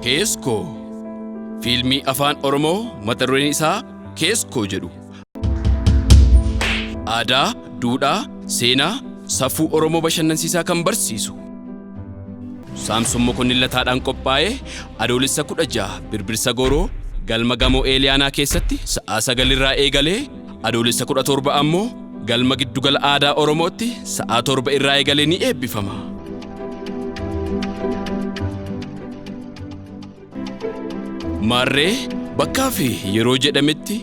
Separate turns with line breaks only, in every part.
Keeskoo. Fiilmii Afaan Oromoo mata dureen isaa Keeskoo jedhu. Aadaa, duudhaa, seenaa, safuu Oromoo bashannansiisaa kan barsiisu. Saamson Mokonnin Lataadhaan qophaa'ee Adoolessa 16 Birbirsa Gooroo galma gamoo Eeliyaanaa keessatti sa'aa 9 irraa eegalee Adoolessa 17 ammoo galma Giddugala Aadaa Oromootti sa'aa 7 irraa eegalee ni eebbifama. Maarree bakkaa fi yeroo jedhametti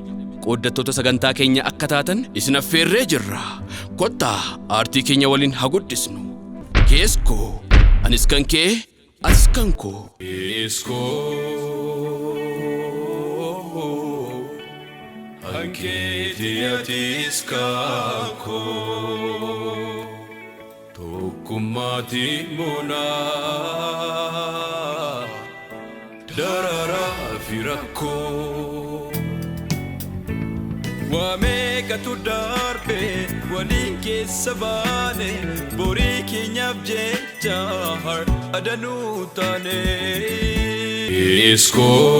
qooddattoota sagantaa keenya akka taatan isin affeerree jirra. Kottaa aartii keenya waliin haa guddisnu. Keeskoo, anis kan kee, atis kan koo. Keeskoo, kan keeti atis kan koo. Tokkummaatiin moonaa dararaa fi rakkoo.
Waa meeqatu darbe waliin keessa baane, borii keenyaaf jecha har'a danuu taane.
Keeskoo,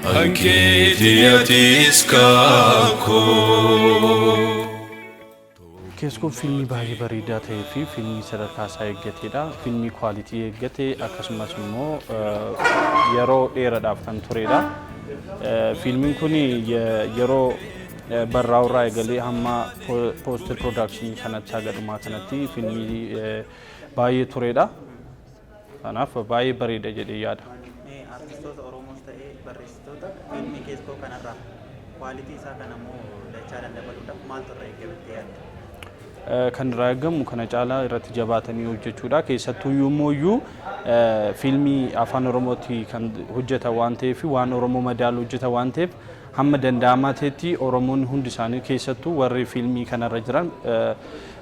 kan keeti atis kan koo.
Keeskoon fiilmii baay'ee bareedaa ta'ee fi fiilmii sadarkaa isaa eeggatedha. Fiilmii quality eeggate, akkasumas immoo yeroo dheeraadhaaf kan turedha. Fiilmiin kun yeroo barraa'u irraa eegalee hamma post production kanatti, haga dhumaa kanatti fiilmii baay'ee turedha. Kanaaf baay'ee bareeda jedhee yaada.
Mee artistoota Oromoos ta'ee barreessitoota fiilmii Keeskoo kanarraa quality isaa kana immoo dachaadhaan dabaluudhaaf maaltu irraa eegama jettee yaadda?
Kan irraa eegamu kana caalaa irratti jabaatanii hojjechuudha. Keessattuu immoo fiilmii Afaan Oromootti kan hojjetan waan ta'eef, waan Oromoo madaalu hojjetan waan ta'eef, hamma danda'amaa ta'etti Oromoonni hundi isaanii, keessattuu warri fiilmii kanarra jiran,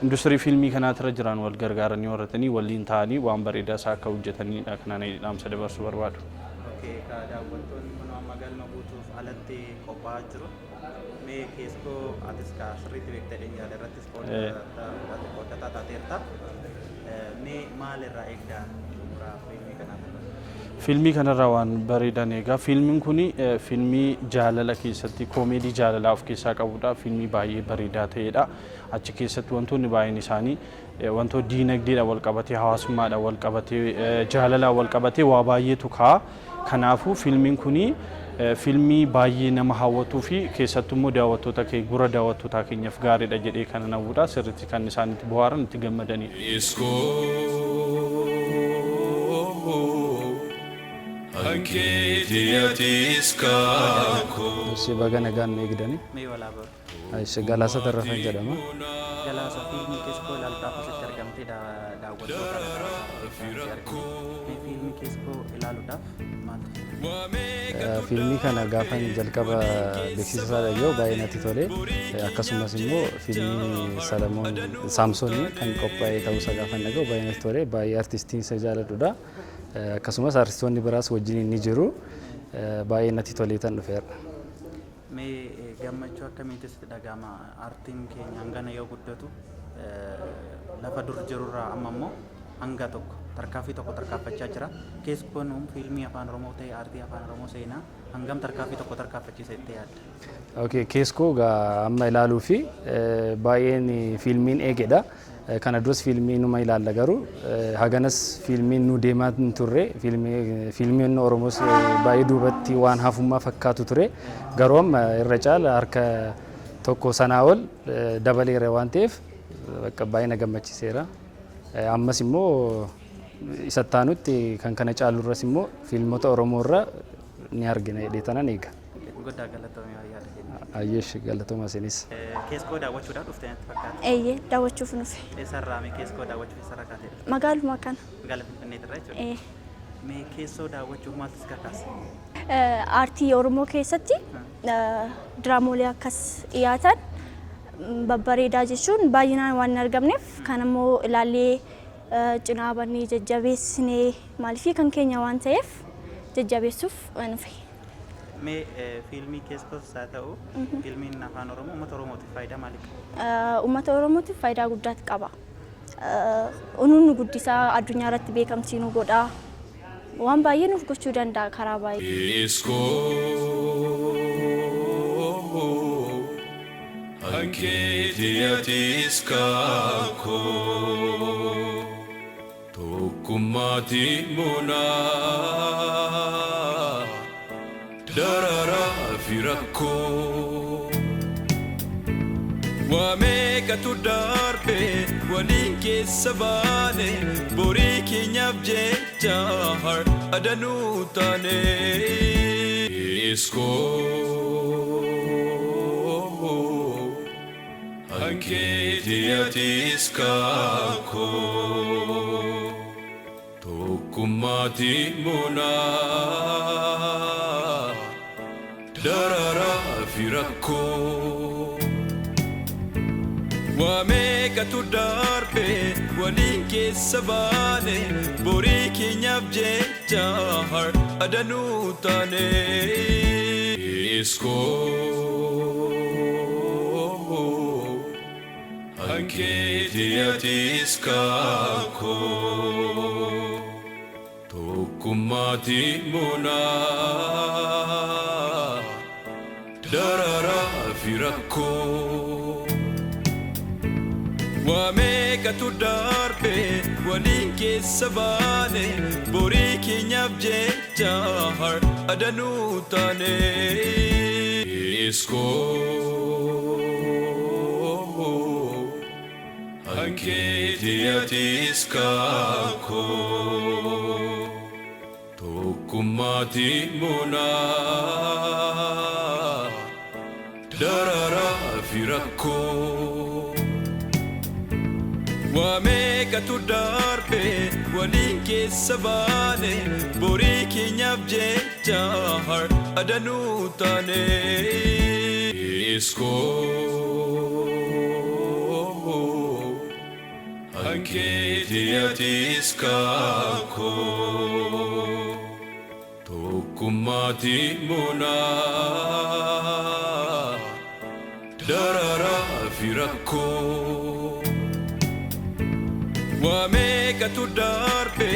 industirii fiilmii kanaatirra jiran, wal gargaaranii horatanii waliin ta'anii waan bareedaa isaa akka hojjetanidha kanaan dhaamsa dabarsuu barbaadu.
Okay, ka daawwattoonni kun amma galma guutuuf alatti qophaa'aa jiru. Mee Keeskoo atis ka sirriitti beekta jedheen yaada, irrattis qooddataa taateerta. Mee maal irraa eegdaa xumura fiilmii kanaatirraa?
Fiilmii kanarraa waan bareedan egaa. Fiilmiin kun fiilmii jaalala keessatti koomeedii jaalalaa of keessaa qabudha. Fiilmii baay'ee bareedaa ta'edha. Achi keessatti wantoonni baay'een isaanii wantoota diinagdeedhaan wal qabatee, hawaasummaadhaan wal qabatee, jaalalaan wal qabatee waa baay'eetu ka'a. Kanaafuu fiilmiin kun fiilmii baay'ee nama hawwatuu fi keessattuu immoo daawwattoota kee gurra daawwattootaa keenyaaf gaariidha jedhee kan hawwudha. Sirriitti kan isaan itti bohaaran, itti gammadanidha.
Keeskoo, kan keeti atis kan koo.
Ishi, baga nagaan nu eegdani.
Mee walaa baru.
Ishi, Galaasa Tarrafan jedhama.
Galaasa, fiilmii Keeskoo ilaaluudhaaf asitti argamtee daawwattoota si argine. Mee fiilmii Keeskoo ilaaluudhaaf maaltu si
Fiilmii kana gaafan jalqaba beeksisa isaa dhaga'u baay'ee natti tole. Akkasumas immoo fiilmii Salamoon Saamsoonii kan qophaa'e ta'uusaa gaafan dhaga'u baay'ee natti tole. Baay'ee artistiin isa jaaladhudha. Akkasumas artistoonni biraas wajjin ni jiru. Baay'ee natti tolee tan dhufeera.
Mee gammachuu akkamiitu sitti dhaga'ama, aartiin keenya hangana yoo guddatu, lafa dur jirurraa amma immoo hanga tokko tarkaanfii tokko tarkaanfachaa jira. Keeskoon fiilmii Afaan Oromoo ta'e aartii Afaan Oromoo seenaa hangam tarkaanfii tokko tarkaanfachiisa jettee yaadda?
Okay, Keeskoo gaa amma ilaaluu fi baay'een fiilmiin eegedha. Kana duras fiilmii numa ilaalla, garuu haganas fiilmiin nu deemaa hin turre. Fiilmiin Oromoos baay'ee duubatti waan hafummaa fakkaatu ture. Garuu amma irra caala harka tokko sanaa ol dabaleera waan ta'eef bakka baay'ee na gammachiiseera. Ammas immoo isa taanutti kan kana caalurras immoo fiilmota Oromoo irra ni argina jedhee tanan eega.
Guddaa galatoomii yaada kenna.
Ayyeesh, galatooma isinis.
Keeskoo daawwachuudhaaf dhufte natti fakkaata.
Eeyyee, daawwachuuf nufe.
Eessarraa mee Keeskoo daawwachuuf eessarraa kaatee dhufte?
Magaaluma kana.
Magaalaa Finfinneetirraa jechuudha.
Ee.
Mee Keessoo daawwachuuf maaltu si kakaase?
Aartii Oromoo keessatti diraamolee akkas dhiyaatan babbareedaa jechuun baay'inaan waan hin argamneef, kan immoo ilaallee cinaa bannee jajjabeessinee, maaliifii kan keenya waan ta'eef jajjabeessuuf nufe.
Mee fiilmii Keeskoos haa ta'u fiilmiin Afaan Oromoo uummata Oromootiif faayidaa maalii qaba?
Uummata Oromootiif faayidaa guddaa qaba. Unuun nu guddisaa, addunyaa irratti beekamtii nu godhaa. Waan baay'ee nuuf gochuu danda'a karaa baay'ee.
Iskoo hankeeti kaakoo tokkummaati moonaa dararaa fi rakkoo. Waa meeqatu darbe waliin keessa baane, borii keenyaaf jecha har'a danuu taane. Iskoo hankeeti atis kaakoo tokkummaati moonaa dararaa fi rakkoo. Waa meeqatu darbe waliin keessa baane, borii keenyaaf jecha har'a danuu taane. Iskoo hankeeti atis kaakoo tokkummaati moonaa dararaa fi rakkoo. Waa meeqatu darbe waliin keessa baane, borii keenyaaf jecha har'a danuu taane. Iskoo hankeeti atis kaakoo tokkummaati moonaa dararaa fi rakkoo. Waa meeqatu darbe waliin keessa baane, borii keenyaaf jecha har'a danuu taane. Iskoo hankeeti atis kaakoo tokkummaati moonaa dararaa fi rakkoo. Waa meeqatu darbe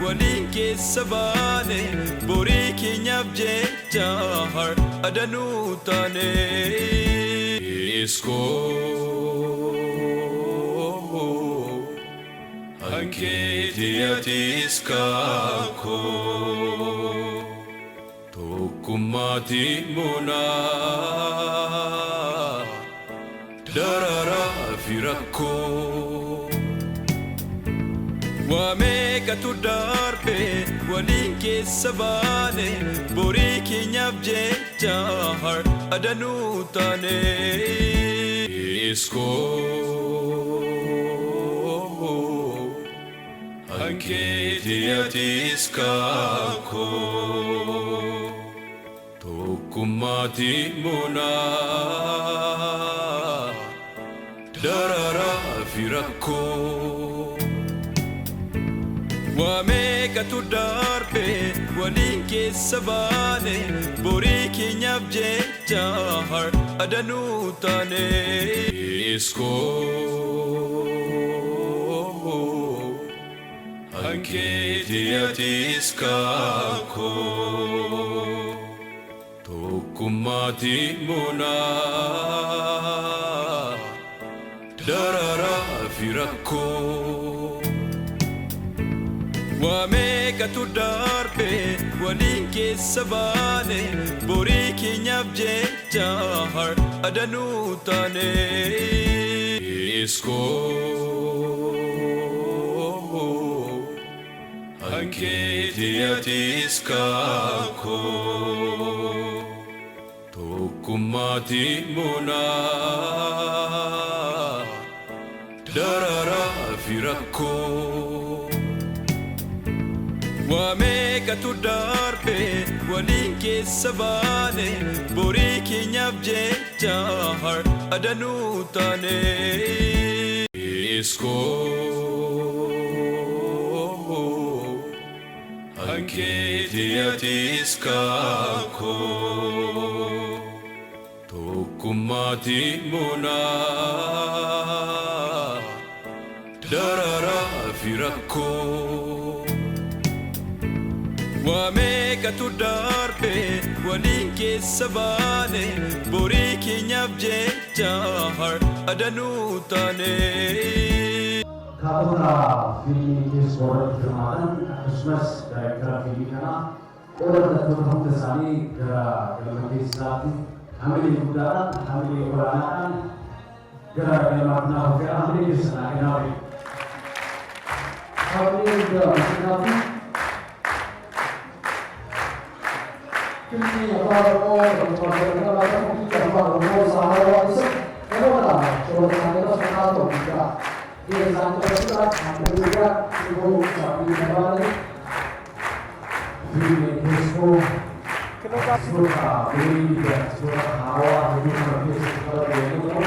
waliin keessa baane, borii keenyaaf jecha har'a danuu taane. Iskoo hankeeti atis kaakoo tokkummaati moonaa dararaa fi rakkoo. Waa meeqatu darbe waliin keessa baane, borii keenyaaf jecha har'a danuu taane. Iskoo hankeeti atis kaakoo tokkummaati moonaa dararaa fi rakkoo. Waa meeqatu darbe waliin keessa baane, borii keenyaaf jecha har'a danuu taane. Iskoo hankeeti atis kaakoo tokkummaati moonaa dararaa fi rakkoo. Waa meeqatu darbe waliin keessa baane, borii keenyaaf jecha har'a danuu taane. Iskoo hankeeti atis kaakoo tokkummaati moonaa dararaa fi rakkoo. Waa meeqatu darbe waliin keessa baane, borii keenyaaf jecha har'a danuu taane. Iskoo hankeeti atis kaakoo tokkummaati moonaa. Dararaa fi rakkoo. Waa meeqatu darbe waliin keessa baane borii keenyaaf jecha har'a danuu taane.
Taatota fiilmii keessoo irratti hirmaatan akkasumas daayirektara fiilmii kanaa qooda fudhattoota hunda isaanii gara galma keessaatti hamilee guddaadhaan hamilee olaanaadhaan gara galmaatti naaf affeera hamilee keessa naa kennaa. Hamilee guddaa kennaa. Fiilmii Afaan Oromoo Afaan Oromoo Saaraa isa yeroo kana shoora isaanii irra fakkaatu guddaa gahee isaanii taphachuudhaan hamilee guddaa dhiboo isaanii barbaadani. Fiilmii keessoo suuraa durii fi suuraa haarawaa hedduu kan keessatti qabatu yommuu ta'u,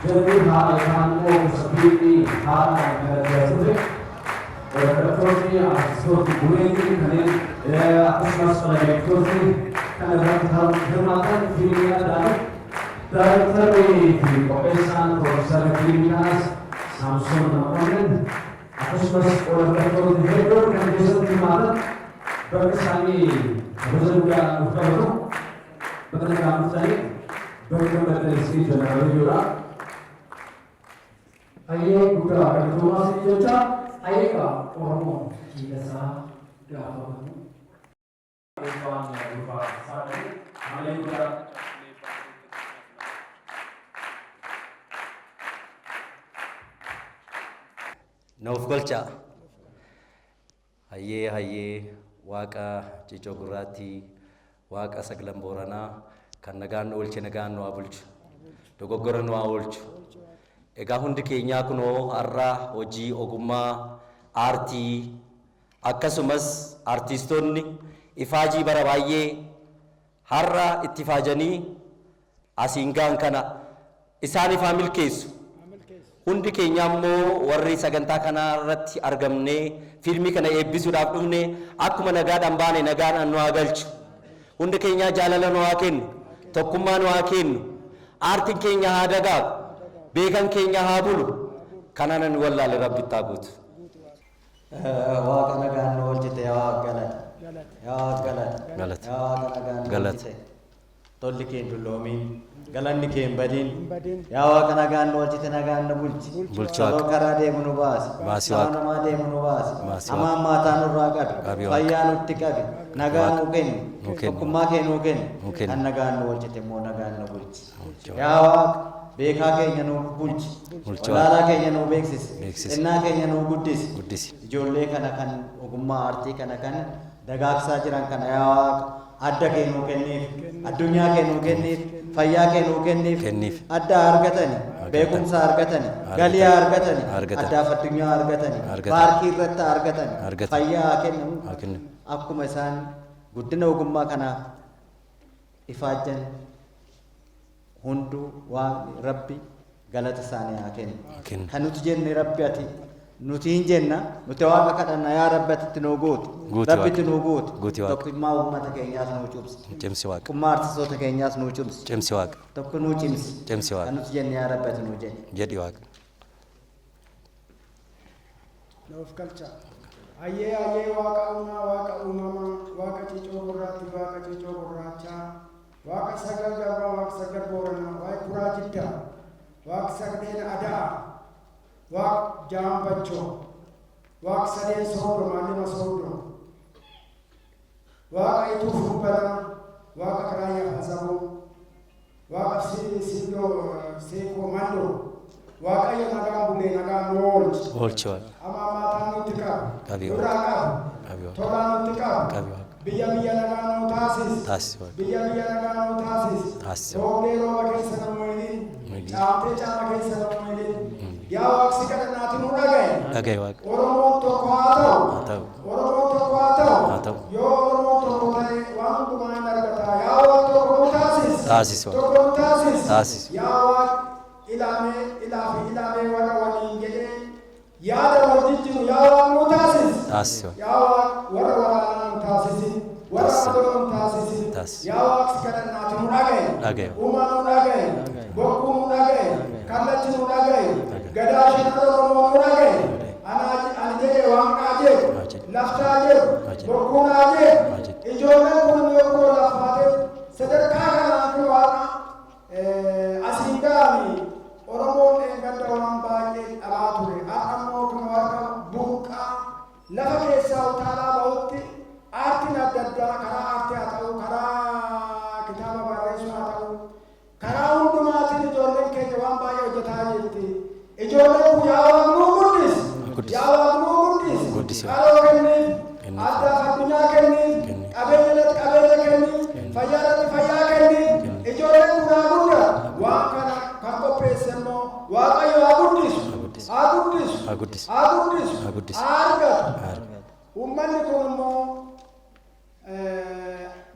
jalli haala isaan immoo gosa fiilmii haalaan kan ture. Barattoonni, artistoonni buleeyyii kanneen akkasumas daayirektoonni kan irratti hirmaatan fiilmii adda daayirektarrii fi qopheessaan piroofeesarri fiilmii kanaas Saamsoon Makonnin akkasumas qooda fudhattoonni hedduun kan keessatti hirmaatan bakka isaanii kabaja guddaa nuuf qabatu. Bakka nagaan dhuftanii bakka gammaddanis jeneraal.
Hayyee, guddaa galatoomaa isin jecha. Hayyeegaa Oromoon jiidhasaa gaafa banu.
Eebbaan dhufaa saaqanii hamilee guddaa.
Nuuf golcha. Hayyee hayyee, Waaqa Ciicoo Gurraattii, Waaqa Saglan Booranaa kan nagaan nu oolche nagaan nu haa bulchu. Dogoggora nu haa oolchu. Egaa hundi keenyaa kunoo har'a hojii ogummaa aartii akkasumas aartistoonni ifaajii bara baay'ee har'a itti ifaajanii asiin ga'an kana isaaniif haa milkeessu. Hundi keenya immoo warri sagantaa kana irratti argamnee fiilmii kana eebbisuudhaaf dhufne akkuma nagaadhaan baane nagaadhaan nu haa galchu. Hundi keenyaa jaalala nu haa kennu. Tokkummaa nu haa kennu. Aartiin keenya haa dagaagu. Beekan keenya haa bulu. Kanaan ani wallaale Rabbi itti haa guutu.
Waaqa nagaan nu oolchite, yaa Waaqa galata. Yaa Waaqa galata.
Galata.
Yaa Waaqa nagaan nu
Galata.
oolchite. Tolli kee hin dulloomin. Galanni kee hin badin. Yaa Waaqa nagaan nu oolchite nagaan nu bulchi.
Bulchi
Sababa
Waaqa.
karaa deemu nu baasi.
Baasi
Sababa
Waaqa.
namaa deemu nu baasi.
Baasi Waaqa.
Hamaan maataa nurraa qabi.
Qabi Waaqa.
Fayyaa nutti qabi. Nagaa
Waaqa.
nuu kenni.
Nuu kenni.
Tokkummaa kee nuu kenni.
Nuu kenni.
Kan nagaan nu oolchite immoo nagaan nu bulchi.
Bulchi Waaqa.
Yaa Waaqa beekaa keenya nuu bulchi.
Bulchi Waaqa.
Wallaalaa keenya nuu beeksisi.
Beeksisi.
Xinnaa keenya nuu guddisi.
Guddisi.
Ijoollee kana kan ogummaa aartii kana kan dagaagsaa jiran kana yaa Waaqa adda kee nuu kenniif, addunyaa kee nuu kenniif, fayyaa kee nuu kenniif,
Kenniif.
adda argatani, beekumsa argatani, galii argatani,
Argatan.
addaaf addunyaa argatani,
Argatan.
paarkii irratti argatani,
Argatan.
fayyaa haa kennamu.
Haa kennamu.
Akkuma isaan guddina ogummaa kanaaf ifaajjan hunduu Waaqni Rabbi galata isaanii haa kennu.
Kennu.
Kan nuti jenne Rabbi ati nuti hin jenna, nuti Waaqa kadhanna, yaa Rabbi ati itti nuu guuti.
Guuti
Rabbi
Waaqa.
itti nuu guuti.
Guuti Waaqa.
Tokkummaa uummata keenyaas nuu cimsi.
Cimsi Waaqa.
Tokkummaa artistoota keenyaas nuu cimsi.
Cimsi Waaqa.
Tokko nuu cimsi.
Cimsi Waaqa.
Kan nuti jenne yaa Rabbi ati nuu jedhi.
Jedhi Waaqa.
Nuuf galcha. Hayyee hayyee, Waaqa uumaa, Waaqa uumamaa, Waaqa Ciicoo Gurraatti, Waaqa Ciicoo Gurraachaa, Waaqa Sagal Garbaa, Waaqa Sagal Booranaa, Waaqa Kuraa Jiddaa, Waaqa Sagleen Ada'a, Waaqa Jaambachoo, Waaqa Sadeen Sooddo, Maallima Sooddo, Waaqa Ituu Furbanaa, Waaqa Karaayyaa Fansaboo, Waaqa Siidoo Seekoo Mandoo, Waaqayyo nagaan bulee nagaan nu oolchi.
Oolchi Waaqa.
Hamaa maataa nutti qabu.
Qabi Waaqa.
Nurraa qabu.
Qabi Waaqa.
Tolaa nutti qabu.
Qabi Waaqa.
Biyya biyya nagaa nu taasis.
Taasisi Waaqa.
Biyya biyya nagaa nu taasis.
Taasisi Waaqa.
Rooblee rooba keessa nu mo'inin.
Mo'inin.
Caamtee caama keessa nu mo'inin. Yaa Waaqsi kadhannaati nu dhagaye.
Dhagaye Waaqa.
Oromoon tokko haa ta'u.
Haa ta'u.
Oromoon tokko haa ta'u.
Haa ta'u.
Yoo Oromoon tokko ta'e waan hundumaa hin argata. Yaa Waaq tokko nu taasis.
Taasisi Waaqa.
Tokko nu taasis.
Taasisi.
Yaa Waaq ilaamee ilaa fi ilaamee warra waliin jedhee yaada wal jijjiiru yaa Waaq nu taasis.
Taasisi Waaqa.
Yaa Waaq warra waraanaa nu taasisi. Warra
Taasisi.
loloo nu taasisi.
Taasisi.
Yaa Waaq si kadhannaati nu dhagaye.
Dhagaye.
Uumaa nu dhagaye. Bokkuu nu dhagaye. Kallachi nu dhagaye. Gadaa shanan Oromoo nu dhagaye. Ijoolleen kun immoo kunoo laffaatee sadarkaa kanaa fi waaqa asiin ga'anii. Oromoon dheengadda waan baay'ee dhabaa ture. Har'a immoo kun harka burqaa lafa keessaa utaalaa bahutti aartiin adda addaa, karaa aartii haa ta'u, karaa kitaaba barreessuu haa ta'u, karaa hundumaatiin ijoolleen keenya waan baay'ee hojjetaa jirti. Ijoolleen kun yaa Waaqnuu guddis, yaa Waaqnuu guddis, qaroo kenniif, addaaf addunyaa kenniif, qabeenya irratti qabeenya kenniif, fayyaa irratti fayyaa kenniif. Ijoolleen kun haa guddatu. Waan kana kan qopheesse immoo Waaqayyo haa guddisu, haa guddisu, haa guddisu, haa argatu. Uummanni kun immoo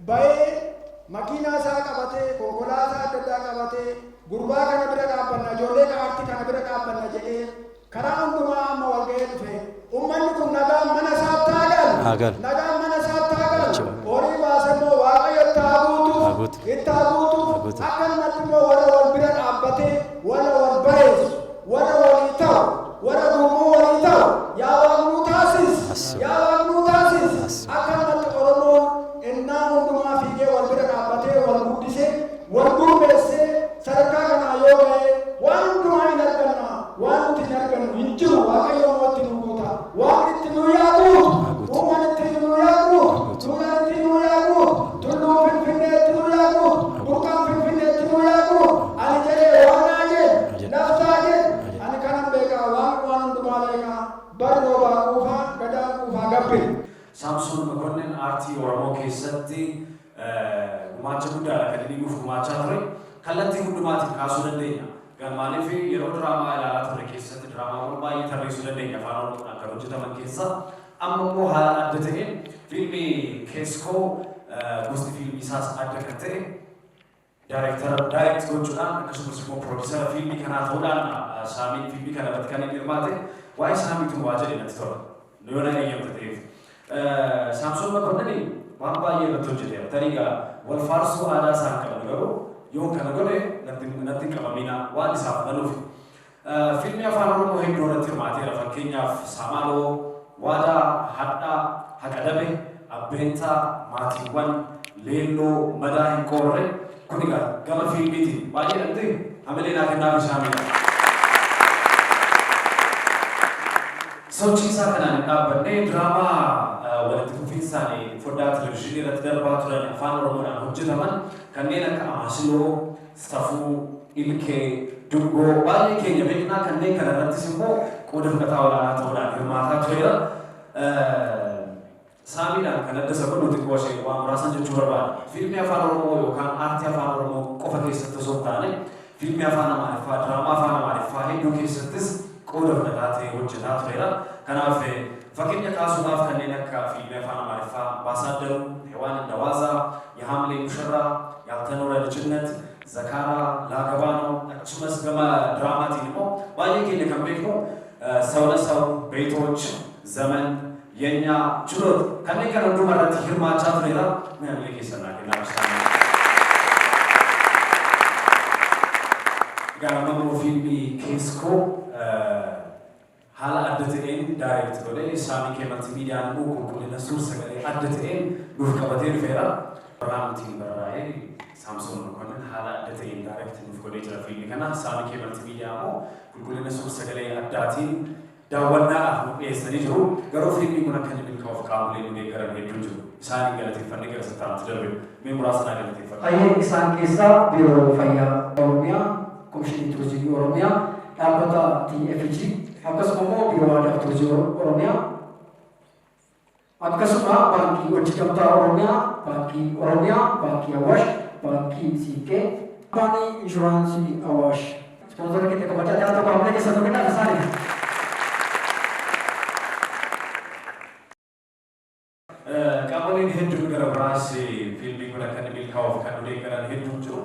bahee makiinaa isaa qabatee, konkolaataa adda addaa qabatee, gurbaa kana bira dhaabbanna, ijoollee aartii kana bira dhaabbanna jedhee karaa hundumaa amma wal ga'ee dhufe. Uummanni kun nagaan mana isaatti haa galu. Nagaan mana isaatti haa galu. Horii baase immoo Waaqayyo itti haa guutuuf, itti haa guutuuf. Akkanumatti immoo warra wal bira dhaabbatee, warra wal bareessu, warra walii ta'u, warra gurmuu walii ta'u yaa Waaqnuu taasis, yaa Waaqnuu taasis. Akkanumatti Oromoon ennaa hundumaa fiigee wal bira dhaabbatee, wal guddisee, wal gurmeessee sadarkaa kanaa yoo ga'e, waan hundumaa hin arganna. Waan nuti hin argannu hin jiru. Waaqayyo immoo itti nu guuta. Waaqni itti nu yaa guutu, uumaan itti nu yaa guutu, duudhaan itti nu yaa guutu, tulluu Finfinnee itti nu yaa guutu, burqaan Finfinnee itti nu yaa guutu. Ani jedhee waan naa jedhe, laftaa jedhe, ani kanan beekaa, waan waan hundumaa beekaa, bari roobaa quufaa, gadaan quufaa gabbine.
Saamsoon Makonnin aartii Oromoo keessatti gumaacha guddaadha kan inni nuuf gumaachaa ture. Kallattii hundumaatiin kaasuu dandeenya. Maaliif, yeroo diraamaa ilaalaa turre keessatti diraamaawwan baay'ee tarreessuu dandeenya afaan Oromoodhaan kan hojjetaman keessaa. Amma immoo haala adda ta'een fiilmii Keeskoo, gosti fiilmii isaas adda kan ta'e, daayirektara direct gochuudhaan akkasumas immoo piroodisara fiilmii kanaa ta'uudhaan Saamiin fiilmii kana irratti kan inni hirmaate. Waa'ee Saamiitu waa jedhe natti tola. Yoo na eeyyamte ta'eef. Saamsoon Makonnin waan baay'ee irratti hojjeteera. Tarii egaa wal faarsuu aadaa isaan qaban, garuu yoo kana godhe natti hin qabamina, waan isaaf maluuf. Fiilmii afaan Oromoo hedduu irratti hirmaateera. Fakkeenyaaf Saamaaloo, Waadaa, Hadhaa, Haqa Dabe, Abbeentaa, Maatiiwwan, Leelloo, Madaa Hin Qoorre. Kun egaa gama fiilmiitiin baay'ee dha miti, hamilee naa kennaaf isaaniidha. Sochii isaa kanaan hin dhaabbanne. Diraamaa walitti fufiinsaan foddaa televizyiinii irratti darbaa turan afaan Oromoodhaan hojjetaman kanneen akka Amaasiloo, Safuu, Ilkee, Dungoo baay'ee keenya beeknaa, kanneen kana irrattis immoo qooda fudhataa olaanaa ta'uudhaan hirmaataa tureera. Saamiidhaan kan adda isa godhu xiqqoo ishee waa muraasan jechuu barbaada. Fiilmii afaan Oromoo yookaan aartii afaan Oromoo qofa keessatti osoo hin taane, fiilmii afaan Amaariffaa, diraamaa afaan Amaariffaa hedduu keessattis qooda fudhataa ta'ee hojjetaa tureera. Kanaaf fakkeenya kaasuudhaaf kanneen akka fiilmii afaan Amaariffaa Ambaasaaddaruu, Hewaan Indawaaza, Yehamlee Mushirraa, Yaaltanoora Lijinnet, Zakaaraa, Laagabaanoo, akkasumas gama diraamaatiin immoo baay'ee keenya kan beeknu Saw Lasaw, Beetoch, Zaman, Yenya, Chulot kanneen kana hunduma irratti hirmaachaa tureera. Mee hamilee keessan naa kennaa ibsaanii. Egaa amma immoo fiilmii Keeskoo haala adda ta'een direct godhee, Saamii Kee Maltiimiidiyaan immoo qulqullina suur sagalee adda ta'een nuuf qabatee dhufeera. Barraamtiin barraa'ee Saamsoon Mokonnin haala adda ta'een direct nuuf godhee jira fiilmii kana. Saamii Kee Maltiimiidiyaa immoo qulqullina suur sagalee addaatiin daawwannaadhaaf nuuf dhiyeessanii jiru. Garuu fiilmiin kun akka inni milkaa'uuf qaamoleen nu deeggaran hedduun jiru. Isaaniin galateeffannee gara sattaanaatti darbina. Mee muraasa naa galateeffadhu.
Hayyee, isaan keessaa Biiroo Fayyaa Oromiyaa, Komishinii Turizimii Oromiyaa, dhaabbata TFG, akkasuma immoo Biiroo Aadaa fi Turizimii Oromiyaa, akkasuma Baankii Hojii Gamtaa Oromiyaa, Baankii Oromiyaa, Baankii Awaash, Baankii Siiqqee, Kaampaanii Inshuraansii Awaash. Ispoonsora keenya kabajaa ta'an tokko hamilee keessan nu kennaaf isaaniif.
Qaamoleen hedduun gara biraas fiilmiin kun akka inni milkaa'uuf kan nu deeggaran hedduun jiru.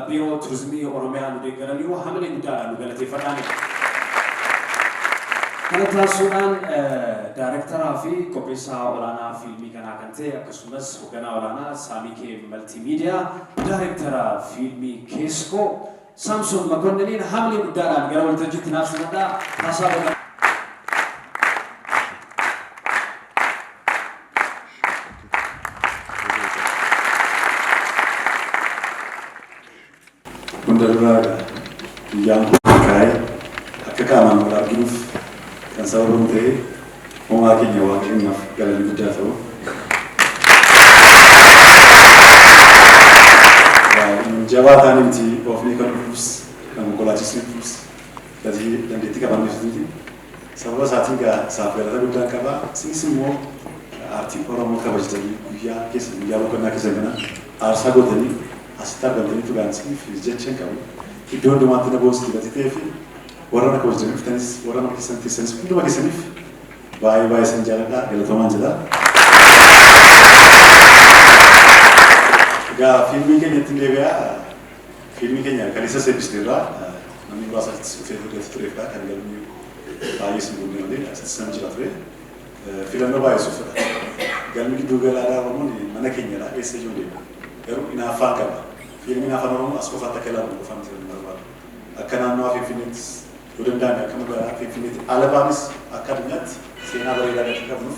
Biiroo Turizimii Oromiyaa nu deeggaraniiru, hamilee guddaadhaan nu galateeffadhaan. Kana taasisuudhaan daayirektaraa fi qopheessaa olaanaa fiilmii kanaa kan ta'e, akkasumas hoogganaa olaanaa Saamii Kee Maltiimiidiyaa, daayirektara fiilmii Keeskoo Saamsoon Makonniniin hamilee guddaadhaan gara waltajjiitti naaf simadhaa. Haasaa boqonnaa.
Hunda duraa guyyaan kun kaa'ee akka qaamaan wal arginuuf kan sababa nu ta'e uumaa keenya Waaqayyoodhaaf galanni guddaa ta'u. Jabaa taane miti oofnee kan dhufus, kan konkolaachisnee dhufus, gatii dandeettii qabaannee miti. Sababa isaatiin gaa isaaf galata guddaan qaba. Isinis immoo aartii Oromoo kabajatanii guyyaa keessa guyyaa boqonnaa keessa kana aarsaa gootanii asitti argamtanii dhugaan isiniif jecha hin qabu. Iddoo hundumaatti na boonsitu gatii ta'ee fi warra na kabajatanii dhuftanis, warra mana keessan teessanis, hunduma keessaniif baay'ee baay'ee isin jaalladha, galatoomaan jedha. Egaa fiilmii keenyatti hin deebi'a. Fiilmii keenya kaleessa eebbisneerra. Namni muraasa asitti dhufee gatii tureefidha kan galmi baay'ee isin guunnee malee asitti namni jira ture. Filannoo baay'ee suufidha. Galmi gidduu galaadhaa Oromoon mana keenyadha, eessa iyyuu deema. Garuu hinaaffaan qaba. Fiilmiin afaan Oromoo as qofaatti akka ilaalamu qofa miti kan barbaadu. Akka naannawaa Finfinneettis yoo danda'ame akka magaalaa Finfinneetti ala baanis akka addunyaatti seenaa bareedaa gatii qabnuuf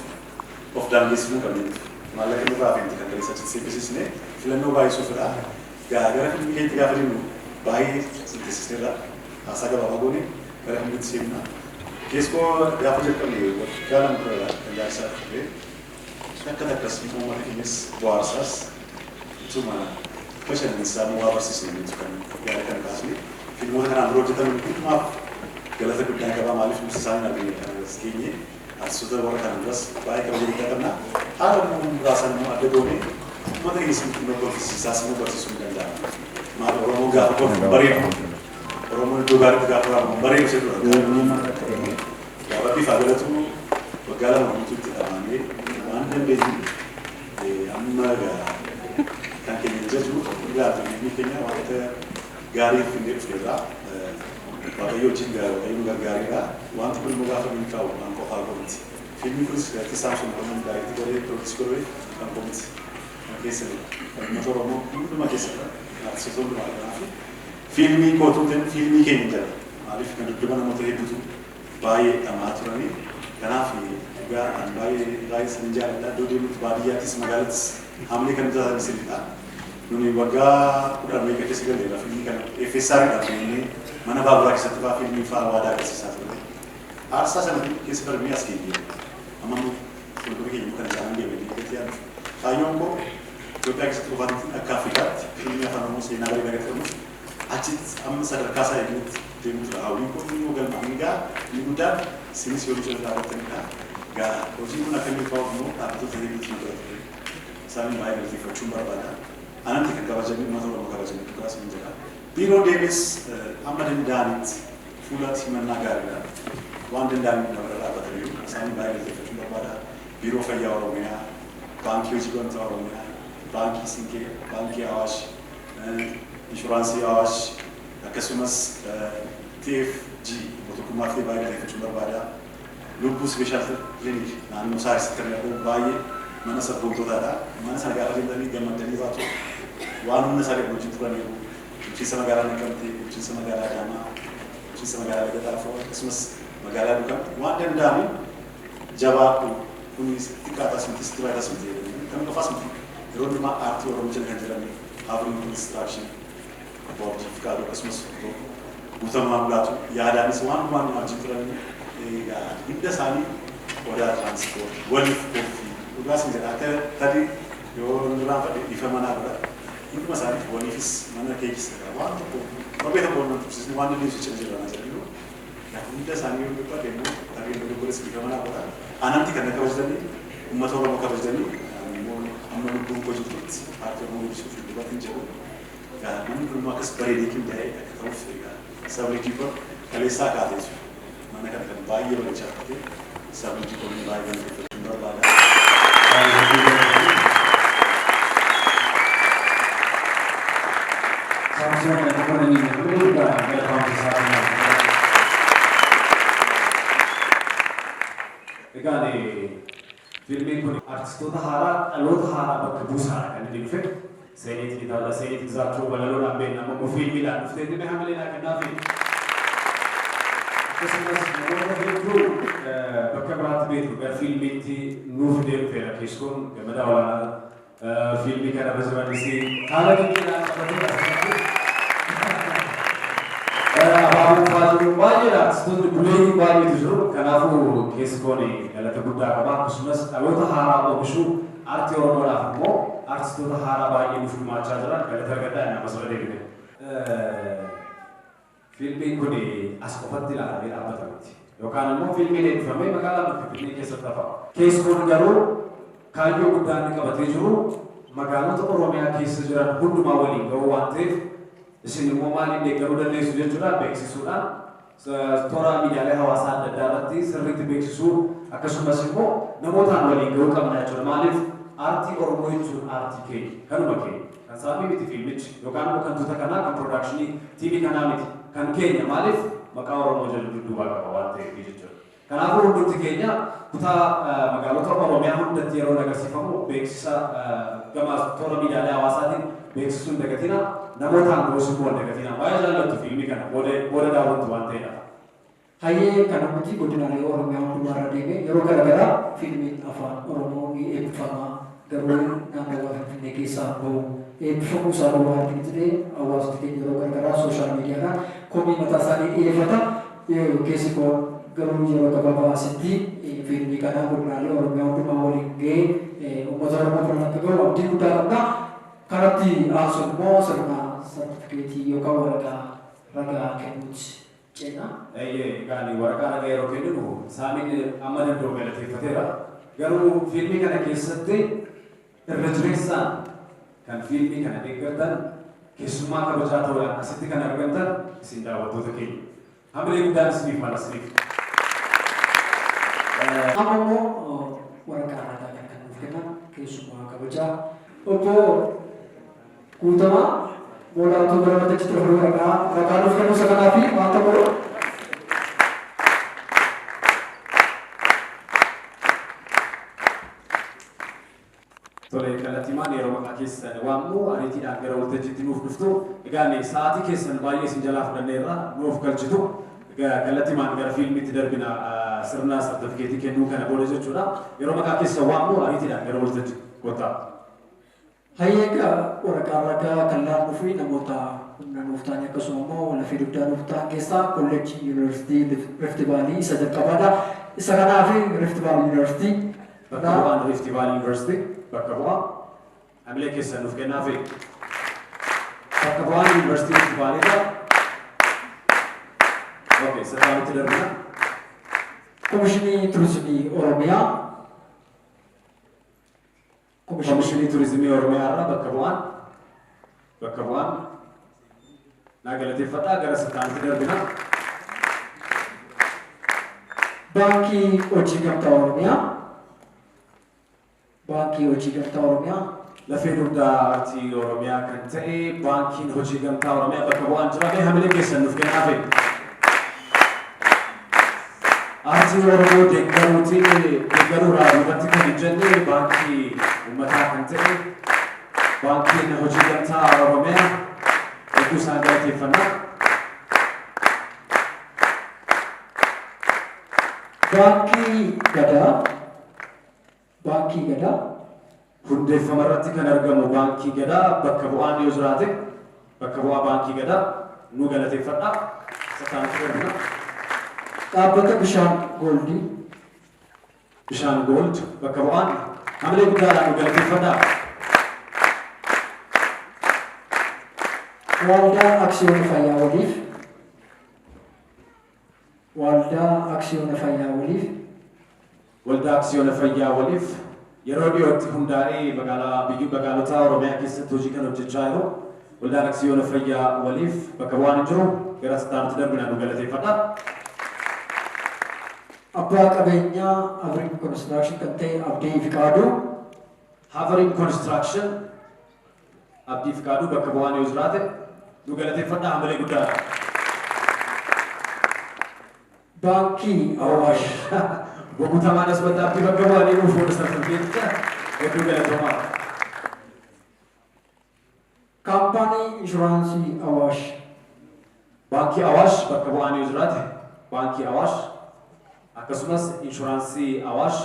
of daangessinuu qabna. Maallaqa nurraa hafe miti kan kaleessa achitti eebbisiisne, filannoo baay'ee suufidha. Gara fiilmii keenyatti gaafa deemnu baay'ee sinteessisneerra, haasaa gabaabaa goone gara fiilmiitti seenna. Keessoo gaafa jalqabne waggaa 2 dura kan jaarsaa ture. Takka takkas uummata keenyas bohaarsaas ituma bashannansiisaa waa barsiisne miti kan yaada kana kaasne. Fiilmoota kanaan dura hojjetaman hundumaaf galata guddaan qaba. Maaliif nuti isaan hin argine kan as geenye. Artistoota warra kanaan duras baay'ee kabaja guddaa qabna. Haala immoo muraasaan immoo adda goone uummata keenya immoo kolfisiisaas immoo barsiisuu ni danda'ama. Maal Oromoo gaafa kolfu bareedu, Oromoon iddoo gaariitti gaafa waamamu bareedu jedhudha. Gaafa bifa galatu waggaa 2 guutuu itti dhamaanee waan dandeenyu amma kan keenya jaju ilaaltu fiilmii keenya wanta gaarii finnee dhufneerra. Waaqayyo wajjin Waaqayyo nu gargaareera. Wanti kun immoo gaafa milkaa'u waan qofaa koo miti. Fiilmiin kunis gatii Saamsoon Oromoon direct godhee produce godhee kan koo miti. Kan keessanidha. Kan uummata Oromoo hunduma keessadha. Kan artistoota hundumaa. Kanaaf fiilmii kootuu ta'e fiilmii keenya jedha. Maaliif kan dudduuba namoota hedduutu baay'ee dhamaa turanii. Kanaaf dhugaa an baay'ee baay'ee isin jaalladha. Iddoo deemutti baadiyyaattis magaalattis haamilee kan nuti taatan isinidha. Nuni waggaa 10 meeqa keessa galleerra fiilmii kana FSR dhaan fiilmii mana baaburaa keessatti fa'aa fiilmii fa'aa waadaa agarsiisaa turre. Aarsaa sana keessa darbinee as geenye. Amma immoo fuuldura keenya kan isaan deemanii gatii yaadu. Kaayyoon koo Itoophiyaa keessatti qofaatti akka Afrikaatti fiilmii afaan Oromoo seenaa bareedaa gadi qabuuf achitti amma sadarkaa isaa eegnetti deemuudha. Hawwiin koo immoo galma inni gaa inni guddaan isinis yoo cina dhaabbattanidha. Gaa hojiin kun akka milkaa'uuf immoo dhaabbattoota hedduutu na bira ture. Isaan baay'ee galateeffachuun barbaada. Anatti kan kabajanii uummata Oromoo kabajanii dhugaa isin jedha. Biiroo deemes amma danda'anitti fuula simannaa gaariidha. Waan danda'aniif na bira dhaabbataniiru. Isaan baay'ee galateeffachuun barbaada. Biiroo Fayyaa Oromiyaa, Baankii Hojii Gamtaa Oromiyaa, Baankii Siinqee, Baankii Awaash, Inshuraansii Awaash, akkasumas TFG mootummaa fi baay'ee galateeffachuun barbaada. Lubbuu Special Clinic naannoo Saarisitti kan argamu baay'ee mana sabboontotaadha. Mana sana gaafa deemtanii gammaddanii baatu. Waan humna isaa gadi wajjin turaniiru. Bulchiinsa magaalaa Naqamtee, bulchiinsa magaalaa Adaamaa, bulchiinsa magaalaa Laga Xaafoo, akkasumas magaalaa Dukam waan danda'ame jabaadhu, kunis xiqqaatas miti sitti baay'atas miti jedhanii kan qofaas miti. Yeroo hundumaa aartii Oromoo jala kan jiran Afrin Construction, Obbo Abdii Fiqaaduu, akkasumas Obbo Guutamaa Mulaatu yaadaanis waan hundumaa nu wajjin turanii egaa hunda isaanii Odaa Transport waliif koffii dhugaa sin jedha, akka tarii yoo nurraan fadhe dhiifama naa godha. Hunduma isaaniif waliifis mana keekis waan tokko torbee tokko waan tursiisni waan dandeessu cina jirra naa jedhaniiru. Hunda isaanii yoo dubbadhe immoo tarii dogoggoras dhiifama naa godha. Anamti kan na kabajatanii uummata Oromoo kabajatanii immoo amma lubbuun koo jirtutti aartii Oromoo guddisuuf dubbatti hin jedhu. Manni kun immoo akkas bareedee qindaa'ee akka ta'uuf egaa sabni Diikon kaleessaa kaateetu mana kana kan baay'ee bareechaa turte, sabni Diikon baay'ee galateeffachuun barbaada.
Saamsoon Mokonnin guddaa galatoomsisaa.
Egaan fiilmiin kun artistoota haaraa, dhaloota haaraa bakka buusaadha kan inni dhufe. Seenit Gitaala, Seenit Gizaachoo walaloodhaan beekna, amma immoo fiilmiidhaan dhuftee dhimma hamilee naa kennaafi. Akkasumas namoota hedduu bakka biraatti beektu gara fiilmiitti nuuf fidee dhufeera. Keessoon Gammadaa Olaanaa fiilmii kana irra jiranis haala dinqiidhaan qabatee asirratti. Baay'eedha, artistoonni buleeyyii baay'eetu jiru. Kanaafuu keessi koon galata guddaa qaba. Akkasumas dhaloota haaraa oomishuu aartii Oromoodhaaf immoo artistoota haaraa baay'ee nuuf gumaachaa jira. Galata argadhaa inni ammas irra deebine. Fiilmiin kun as qofatti ilaalamee dhaabbata miti. Yookaan immoo fiilmiin eebbifamee magaalaa Finfinnee keessatti hafa. Keessi kun garuu kaayyoo guddaa inni qabatee jiru magaalota Oromiyaa keessa jiran hundumaa waliin ga'uu waan ta'eef, isin immoo maaliin deeggaruu dandeessu jechuudha? Beeksisuudhaan, toora miidiyaalee hawaasaa adda addaa irratti sirriitti beeksisuu, akkasumas immoo namootaan waliin ga'uu qabna jechuudha. Maaliif, aartii Oromoo jechuun aartii keenya, kanuma keenya. Kan saamii miti fiilmichi, yookaan immoo kan tuuta kanaa, kan production teamii kanaa miti, kan keenya. Maaliif, maqaa Oromoo jedhu dudduubaa qaba waan ta'eef jechuudha. Kanaafuu hundumti keenya kutaa magaalota Oromiyaa hundatti yeroo agarsiifamu beeksisa gama toora miidiyaalee hawaasaatiin beeksisuu hin dagatina. Namootaan ga'uus immoo hin dagatina. Baay'ee jaallattu fiilmii kana, booda booda daawwattu waan ta'eedha.
Hayyee, kana miti, godinaalee Oromiyaa hundumaarra deemee yeroo garaagaraa fiilmiin afaan Oromoo ni eebbifama, garuu naannawaa Finfinnee keessaa bahu eebbifamuu isaa duwwaa argina jedhee hawaasni keenya yeroo garaagaraa social mediadhaan komii mataa isaanii dhiyeeffata. Keessi koo garuu yeroo gabaabaa asitti fiilmii kana godinaalee Oromiyaa hundumaa waliin ga'ee uummata Oromoo biraan akka gahu abdii guddaa qabna. Kanatti aansuun immoo sirna sartifikeetii yookaan waraqaa ragaa kennuuti ceena.
Eeyyee, egaa waraqaa ragaa yeroo kenninu saamiin amma danda'u galateeffateera. Garuu fiilmii kana keessatti irra jireessaan kan fiilmii kana deeggartan, keessummaa kabajaa ta'uudhaan asitti kan argamtan isin daawwattoota keenya. Hamilee guddaan isiniif mala isiniif.
Amma immoo waraqaa ragaa kan nuuf kennan keessummaa kabajaa obbo Guutamaa Moolaatuu gara waltajjiitti dhufanii waraqaa ragaa nuuf kennuu isa kanaa fi maal ta'uu.
Tole, kallattiimaan yeroo maqaa keessan waamnu ariitiidhaan gara waltajjiitti nuuf dhuftu. Egaa sa'aatii keessan baay'ee isin jalaa fudhanneerra, nuuf galchitu. Kallattiimaan gara fiilmiitti darbina sirna sartifikeetii kennuu kana booda jechuudha. Yeroo maqaa keessan waamnu ariitiidhaan gara waltajjii kottaa.
Hayyee, egaa waraqaa ragaa kan laannuu fi namoota humna nuuf ta'an, akkasuma immoo lafee dugdaa nuuf ta'an keessaa kolleejjii Yuunivarsiitii Rift Valley isa jalqabaadha. Isa kanaaf Rift Valley Yuunivarsiitii
Bakka bu'aan Rift Valley University, bakka bu'aa hamilee keessan nuuf kennaa fi bakka bu'aan Yuunivarsiitii Rift Valley irraa. Okay, sadarkaatti darbina.
Komishinii Turizimii Oromiyaa.
Komishinii Turizimii Oromiyaa irraa bakka bu'aan naa galateeffadhaa, gara sadarkaatti darbina.
Baankii Hojii Gamtaa Oromiyaa. Baankii Hojii Gamtaa Oromiyaa.
Lafee dugdaa aartii Oromiyaa kan ta'e Baankiin Hojii Gamtaa Oromiyaa bakka bu'aan jira. Mee hamilee keessan nuuf kennaa fe'e. Aartii Oromoo deeggaruutiin, deeggaruudhaan duubatti kan hin jenne baankii uummataa kan ta'e Baankiin Hojii Gamtaa Oromiyaa, hedduu isaan galateeffannaa.
Baankii Gadaa. Baankii Gadaa.
Hundeeffama irratti kan argamu Baankii Gadaa bakka bu'aan yoo jiraate, bakka bu'aa Baankii Gadaa nu galateeffadhaa. Sattaanitti darbina.
Dhaabbata Bishaan Gooldii.
Bishaan Gold bakka bu'aan hamilee guddaadhaan nu galateeffadhaa.
Waldaa Aksiyoona Fayyaa Waliif. Waldaa Aksiyoona Fayyaa Waliif.
Waldaa Aksiyoona Fayyaa Waliif yeroo dhiyootti hundaa'ee magaalaa biyyu magaalota Oromiyaa keessatti hojii kan hojjechaa jiru Waldaan Aksiyoona Fayyaa Waliif bakka bu'aan hin jiru, gara sattaanitti darbinaa nu galateeffadha.
Abbaa qabeenyaa Havrin Construction kan ta'e Abdii Fiqaaduu.
Havrin Construction, Abdii Fiqaaduu bakka bu'aan yoo jiraate nu galateeffadhaa hamilee guddaadha.
Baankii Awaash.
Guutamaan asumatti Abdii bakka bu'anii nuuf fuudha sartifikeeticha, hedduu galatoomaa.
Kaampaanii Inshuraansii Awaash.
Baankii Awaash bakka bu'aan yoo jiraate, Baankii Awaash akkasumas Inshuraansii Awaash.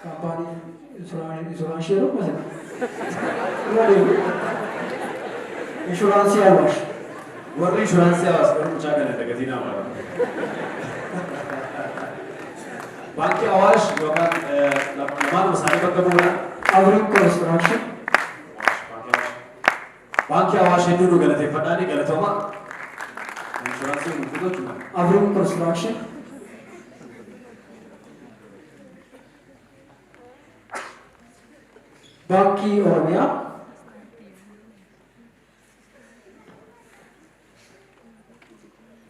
Kaampaanii inshuraansii yeroo kuma. Inshuraansii Awaash.
Warri inshuraansii Awaash garuu mucaa kana dagatii naa maala. Baankii Awaash yookaan lamaanuma isaanii bakka bu'uudhaan.
Avrim Construction.
Baankii Awaash hedduu nu galateeffadhaani, galatooma. Inshuraansii nu kutu jechuudha.
Avrim Construction. Baankii Oromiyaa.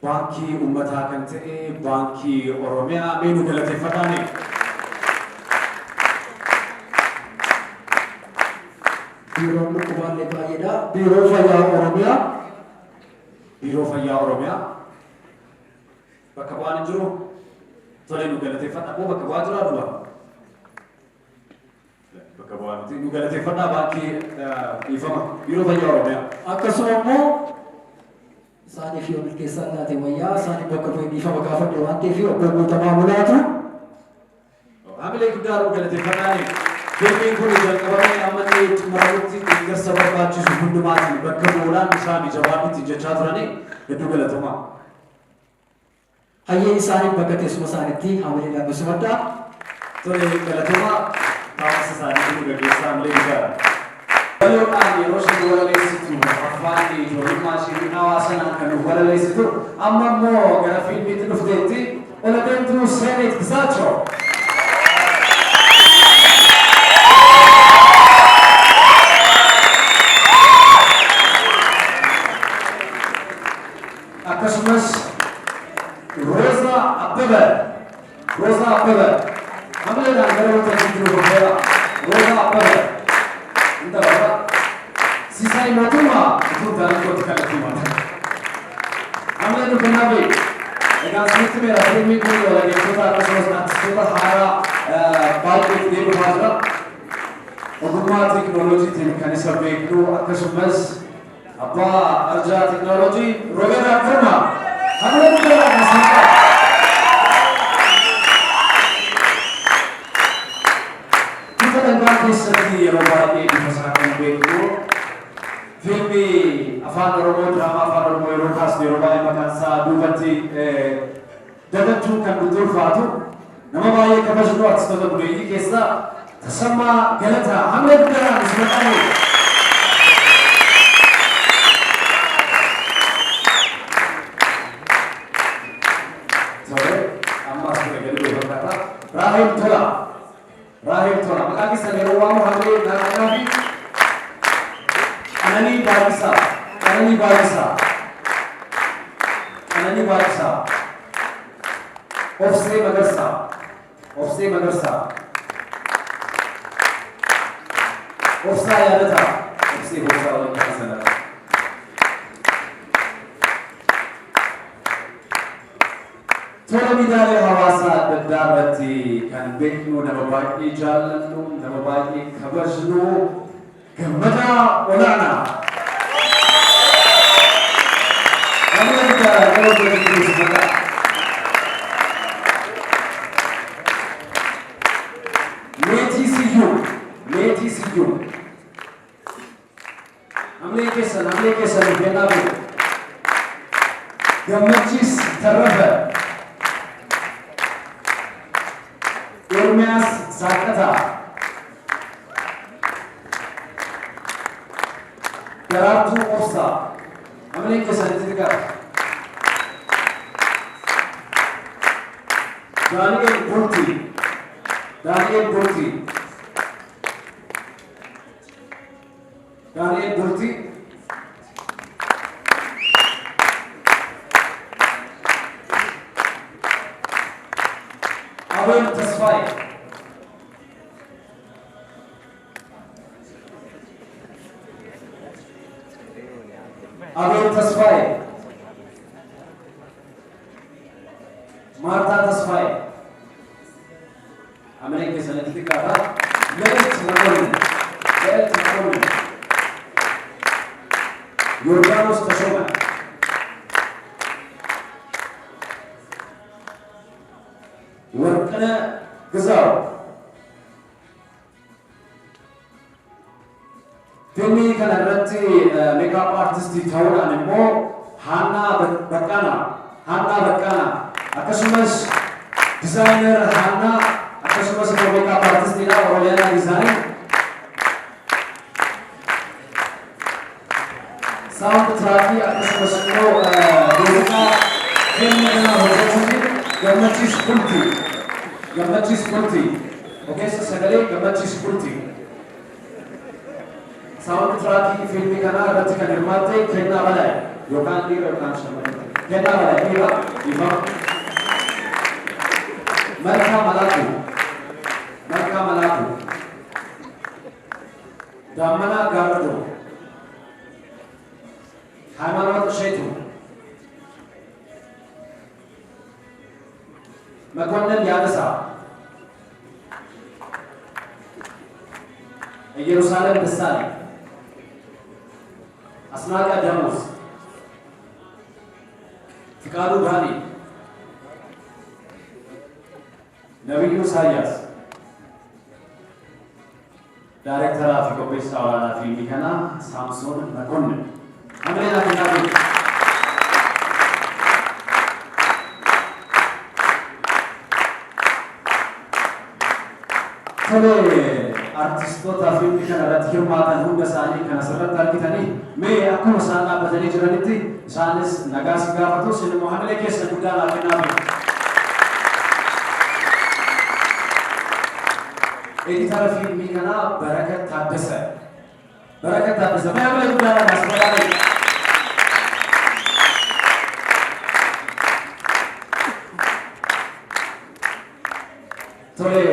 Baankii uummataa kan ta'e Baankii Oromiyaa mee nu galateeffadhaani.
Biiroon dhukkubaallee baay'eedha. Biiroo Fayyaa Oromiyaa.
Biiroo Fayyaa Oromiyaa. Bakka bu'aan hin jiru. Tole, nu galateeffadha. Moo bakka bu'aa jiraa duwwaa? Bakka bu'aa miti. Nu galateeffadhaa, baankii, dhiifama. Biiroo Fayyaa Oromiyaa.
Akkasuma immoo isaaniif yoo milkeessaan taate wayyaa isaaniif bakka bu'ee dhiifama gaafadhe waan ta'eef obbo Guutamaa Mulaatu.
Hamilee guddaa nu galateeffadhaani. Fiilmiin kun jalqabamee amma inni xumuramutti deeggarsa barbaachisu hundumaatiin bakka bu'uudhaan isaan jabaadhutti jechaa turanii, hedduu galatoomaa.
Hayyee, isaaniif bakka teessuma isaaniitti hamileedhaan nu simadhaa.
Tole, galatoomaa, taa'umsa isaanii nu gaggeessaa, hamilee guddaadha. Waloodhaan yeroo isheen walaleessitu afaan ijoollummaa ishee hawaasa sanaan kan nuuf walaleessitu, amma immoo gara fiilmiitti dhufteetti, ola deemtuu Seenet Gizaachoo. Akkasumas Roza Abbebe, Roza Abbebe, hamileedhaan gara waltajjiitti nu dhufeera. Roza Abbebe intala Sisaay Mootummaa utuu taanii kootti kallattii maata. Hamilee nu kennaafi. Egaa isinitti meera, fiilmiin kun walageessota akkasumas artistoota haaraa baay'ee fidee dhufaa jira. Ogummaa teekinooloojiitiin kan isa beeknu, akkasumas abbaa arjaa teekinooloojii Robeera Girmaa. Hamilee guddaadhaan asiidha. Bifa dhangaa keessatti yeroo baay'ee bifa isaa kan beeknu, fiilmii afaan Oromoo, diraamaa afaan Oromoo yeroo kaastu yeroo baay'ee maqaan isaa duubatti dagachuun kan nutti ulfaatu, nama baay'ee kabajnu, artistoota buleeyyii keessaa Tasammaa Galataa, hamilee guddaadhaan isin maqaan. Tole, amma as bira gadi bu'e fakkaata. Raahel Tola. Raahel Tola. Maqaa keessan yeroo waamu hamilee naannoo fi Qananii Baay'isaa. Qananii Baay'isaa. Qananii Baay'isaa. Obsee Magarsaa. Obsee Magarsaa. Obsaa Yaadataa. Obsee Obsaa waliin kan sana. Tola, miidiyaalee hawaasaa adda addaa irratti kan beeknu, nama baay'ee jaallannu, nama baay'ee kabajnu, Gammadaa Olaanaa. Nama guddaa gara hojjetu maqaa. Meetii Siyyuu, Meetii Siyyuu. Hamilee keessan, hamilee keessan nuuf kennaa beeku. Gammachiis Tarrafa. Ermiyaas Saaqataa. Daraartuu Obsaa. Hamileen keessan itti xiqqaata. Daani'el Bultii. Daani'el Bultii. Daani'el Bultii. Abel Tasfaayee. Abel Tasfaayee. Maartaa Tasfaayee. Hamileen keessanitti xiqqaata. Leelt Makonnin. Leelt Makonnin. Yordaanos Tashooma. Warqina Gizaaw. Fiilmii kana irratti makeup artistii ta'uudhaan immoo
Haannaa Baqqaanaa, Haannaa Baqqaanaa, akkasumas designer Haannaa, akkasumas immoo makeup artistiidha Oromiyaa Design. Soundtrackii akkasumas immoo muuziqaa fiilmii kanaa hojjechuutiin Gammachiis Bultii. Gammachiis Bultii. Ogeessa sagalee Gammachiis Bultii. Soundtrackii fiilmii kanaa irratti kan hirmaatte Kennaa Balaayi yookaan dhiira yookaan shamarran. Kennaa Balaayi dhiira, dhiifama. Malkaa Malaakuu. Malkaa Malaakuu. Daammanaa Gaarradoo. Hayimaanoot Isheetuu. Makonnin Yaadasaa. Iyyerusaalem Dassaaleny. Asnaaqa Damoos. Fiqaaduu Daani'el. Nabiyyuu Isaayyaas. Daarektaraa fi qopheessaa olaanaa fiilmii kanaa Saamsoon Makonnin. Hamilee naa kennaa ture. Tole, artistoota fiilmii kana irratti hirmaatan hunda isaanii kan asirratti argitanii, mee akkuma isaan dhaabbatanii jiranitti isaanis nagaa si gaafatu, isin immoo hamilee keessan guddaa naa kennaa. Editara fiilmii kanaa Barakat Taaddasa. Barakat Taaddasa. Mee hamilee guddaa naa asirratti. Tole,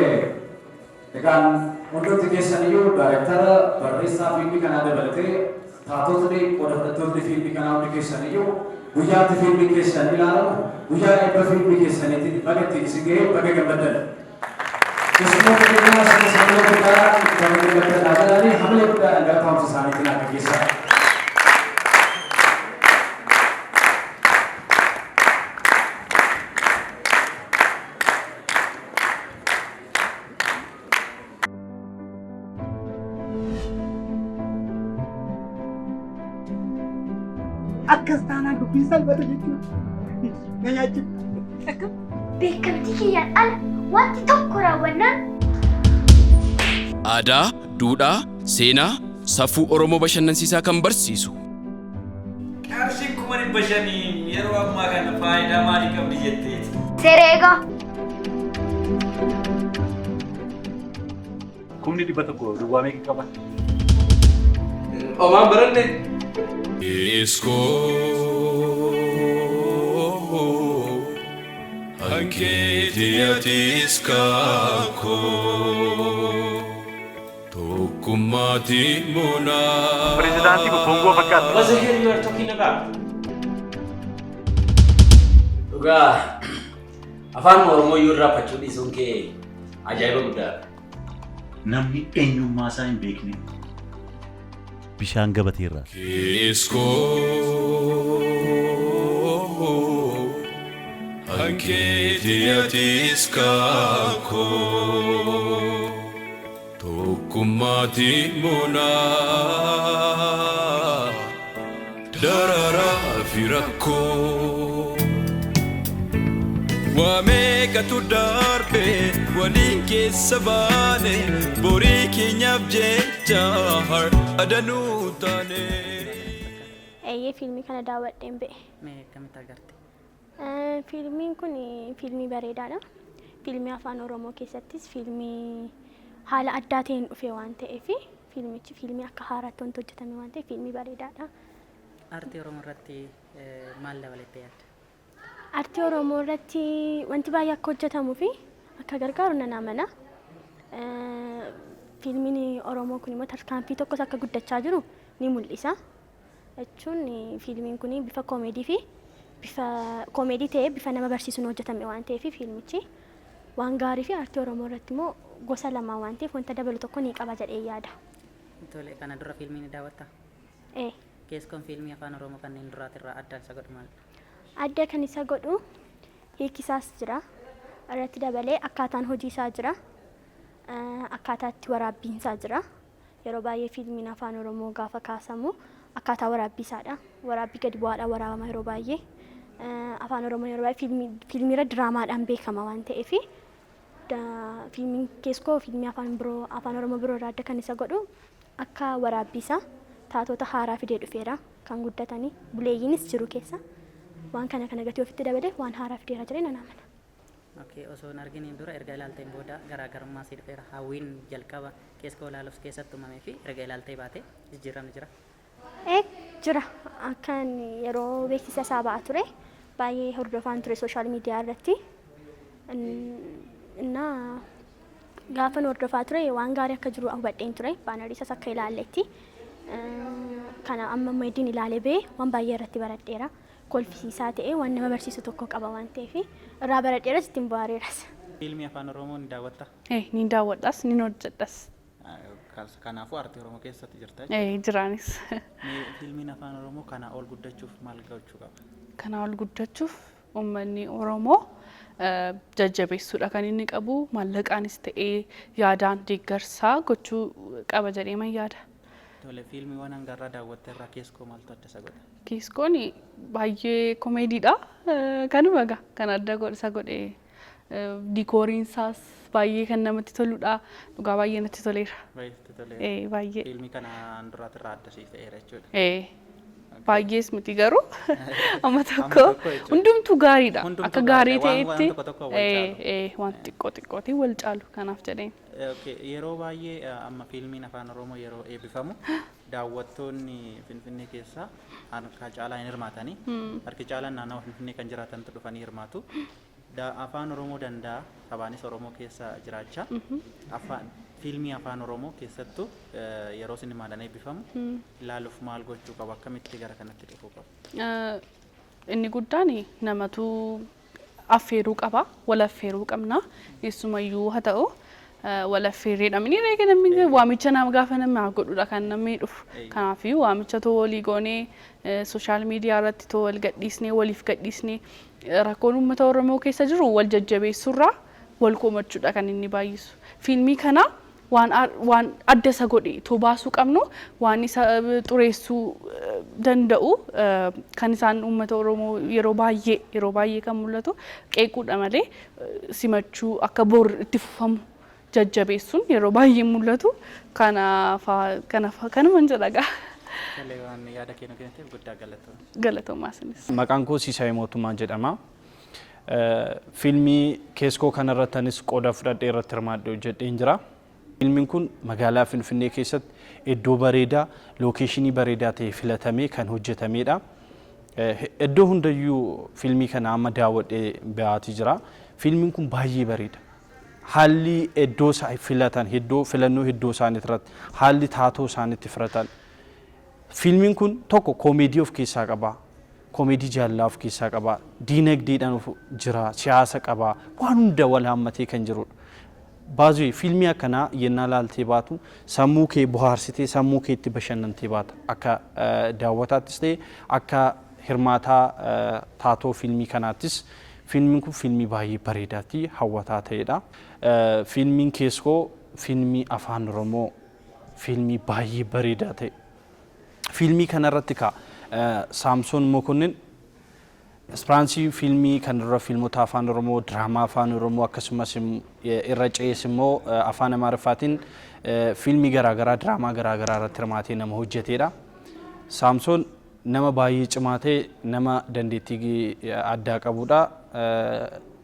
egaan hundumti keessan iyyuu, daayirektara, barreessaa fiilmii kanaa dabalatee taatotni, qooda fudhattootni fiilmii kanaa hundi keessan iyyuu, guyyaatti fiilmiin keessan ilaalamu, guyyaa eebba fiilmii keessaniitiin baga ittiin isin ga'ee, baga gammaddan. Keessummoota keenyaa, isinis hamilee guddaadhaan baga gammaddan haa jedhanii, hamilee guddaadhaan gara taa'umsa isaaniitiin akka geessan.
Akkas taanaan dubbiin salphata jechuudha. Na nyaachifta.
Beekamtii kiyyaan ala wanti tokko raawwannaan
Aadaa, duudhaa, seenaa, safuu Oromoo bashannansiisaa kan barsiisu.
Qarshiin 500,000 yeroo ammaa kana faayidaa maalii qabdi jetteeti?
Sereegoo.
100,000 duwwaa meeqa qaba?
Omaan baranne. Iskoo hankeeti atis kaakoo tokkummaati munaa.
Pirezidaantii Koongoo fakkaata.
What the hell you are talking about? Dhugaa afaan Oromoo iyyuu irraanfachuu dhiisuun kee ajaa'iba guddaadha.
Namni eenyummaa isaa hin beekne bishaan gabateerraa.
Iskoo hankeeti atis kaakoo tokkummaati munaa dararaa fi rakkoo. Waa meeqatu darbe waliin keessa baane, borii keenyaaf jecha har'a danuu taane.
Eeyyee, fiilmii kana daawwadheen ba'e.
Mee akkamitti agarte?
Fiilmiin kun fiilmii bareedaadha. Fiilmii afaan Oromoo keessattis fiilmii haala addaa ta'een dhufe waan ta'eef, fiilmichi fiilmii akka haaraatti wanti hojjetame waan ta'eef fiilmii bareedaadha.
Aartii Oromoo irratti maal dabalattee yaadda?
Aartii Oromoo irratti wanti baay'ee akka hojjetamuu fi akka gargaaru nan amana. Fiilmiin Oromoo kun immoo tarkaanfii tokkos akka guddachaa jiru ni mul'isa. Jechuun fiilmiin kun bifa koomeedii fi bifa koomeedii ta'ee bifa nama barsiisuun hojjetame waan ta'eef, fiilmichi waan gaarii fi aartii Oromoo irratti immoo gosa lamaa waan ta'eef wanta dabalu tokko ni qaba jedhee yaada.
Tole, kana dura fiilmii ni daawwattaa?
Ee.
Keeskoon fiilmii afaan Oromoo kanneen duraatirraa addaan isa godhu maalidha?
Adda kan isa godhu hiikisaas jira. Irratti dabalee akkaataan hojii isaa jira. Akkaataa itti waraabbiinsaa jira. Yeroo baay'ee fiilmiin afaan Oromoo gaafa kaasamu akkaataa waraabbii isaadha. Waraabbii gadi bu'aadhaan waraabama yeroo baay'ee. Afaan Oromoo yeroo baay'ee fiilmiirra diraamaadhaan beekama waan ta'eef fiilmiin Keesskoo fiilmii afaan biroo afaan Oromoo biroo irraa adda kan isa godhu akka waraabbii isaa taatota haaraa fidee dhufeera kan guddatanii buleeyyiinis jiru keessa waan kana kana gatii ofitti dabalee waan haaraa fideera jedhee nan amana.
Okay, osoo hin arginiin dura erga ilaalteen booda garaagarummaa sii dhufeera. Hawwiin jalqaba Keesskoo ilaaluuf keessatti uumamee fi erga ilaaltee baate jijjiiramni jira.
Ee jira. Akkan yeroo beeksisa isaa ba'aa ture baay'ee hordofaan ture social media irratti. Innaa gaafan hordofaa ture waan gaarii akka jiru hubadheen ture. Baanarii isaas akka ilaalletti. Kana amma immoo eddiin ilaalee ba'e waan baay'ee irratti baradheera. Kolfisiisaa ta'ee waan nama barsiisu tokko qaba waan ta'eef irraa baradheeras ittiin bohaareeras.
Fiilmii afaan Oromoo ni daawwatta?
Ee ni daawwadhas ni hojjedhas.
Kanaafuu aartii Oromoo keessatti jirta.
Ee jiraanis.
Mee fiilmiin afaan Oromoo kanaa ol guddachuuf maal gochuu qaba?
Kanaa ol guddachuuf uummanni Oromoo jajjabeessuudha kan inni qabu maallaqaanis ta'ee yaadaan deeggarsaa gochuu qaba jedhee man yaada.
Tole fiilmiiwwan hanga irraa daawwatte irraa Keesskoo maaltu adda isa godha?
Keeskoon baay'ee komeediidha. Kanuma egaa kan adda isa godhe diikooriin isaas baay'ee kan namatti toludha. Dhugaa baay'ee natti toleera.
Baay'ee sitti toleera.
Ee baay'ee.
Fiilmii kanaan duraatirraa adda siif ta'eera jechuudha.
Ee baay'ees miti garuu amma tokko hundumtuu gaariidha. Akka gaarii ta'etti
tokko tokko wal caalu.
Ee waan xiqqoo xiqqootiin wal caalu kanaaf jedheen.
Okay, yeroo baay'ee amma fiilmiin afaan Oromoo yeroo eebbifamu daawwattoonni Finfinnee keessaa harka caalaa hin hirmaatanii. Harki caalaan naannawa Finfinnee kan jiraatantu dhufanii hirmaatu. Afaan Oromoo danda'a sabaanis Oromoo keessa jiraachaa afaan fiilmii afaan Oromoo keessattuu yeroo sinimaadhaan eebbifamu ilaaluuf maal gochuu qabu akkamitti gara kanatti dhufuu qabu?
Inni guddaan namatu affeeruu qaba. Wal affeeruu qabna. Eessumayyuu haa ta'u wal affeerreedha. Mini reega namni waamicha nama gaafa nama godhudha kan namni dhufu. Kanaafuu waamicha too walii goonee social media irratti too wal gadhiisnee waliif gadhiisnee rakkoon uummata Oromoo keessa jiru wal jajjabeessuurraa wal komachuudha kan inni baay'isu. Fiilmii kana waan adda isa godhe too baasuu qabnu waan isa xureessuu danda'u kan isaan uummata Oromoo yeroo baay'ee yeroo baay'ee kan mul'atu qeequudha malee simachuu akka bor itti fufamu jajjabeessuun yeroo baay'ee mul'atu kanaaf kanuman jedha gaa.
Tole waan yaada kee nu kenniteef guddaa galatoomi.
Galatoomaa isinis.
Maqaan koo Siisay Mootummaa jedhama. Fiilmii Keesskoo kanarrattanis qooda fudhadhee irratti hirmaadhee hojjedheen jira. Fiilmiin kun magaalaa Finfinnee keessatti iddoo bareedaa, lookeeshinii bareedaa ta'e filatamee kan hojjetamedha. Iddoo hundayyuu fiilmii kana amma daawwadhee ba'aatii jira. Fiilmiin kun baay'ee bareeda. Haalli iddoo isaa filatan, iddoo filannoo iddoo isaanii irratti, haalli taatoo isaaniitti filatan. Fiilmiin kun tokko koomeedii of keessaa qaba. Koomeedii jaalalaa of keessaa qaba. Diinagdeedhaan of jira, siyaasa qaba. Waan hunda wal haammatee kan jirudha. Baazii fiilmii akkanaa yennaa laaltee baatu sammuu kee bohaarsitee sammuu kee itti bashannantee baata. Akka daawwataattis ta'e akka hirmaataa taatoo fiilmii kanaattis fiilmiin kun fiilmii baay'ee bareedaa fi hawwataa ta'edha. Fiilmiin Keesskoo fiilmii afaan Oromoo fiilmii baay'ee bareedaa ta'e. Fiilmii kanarratti ka Saamsoon Mokonnin Ispiraansii fiilmii kan dura fiilmota afaan Oromoo, diraamaa afaan Oromoo akkasumas irra ce'es immoo afaan Amaariffaatiin fiilmii garaagaraa diraamaa garaagaraa irratti hirmaatee nama hojjetedha. Saamsoon nama baay'ee cimaa ta'e nama dandeettii addaa qabudha.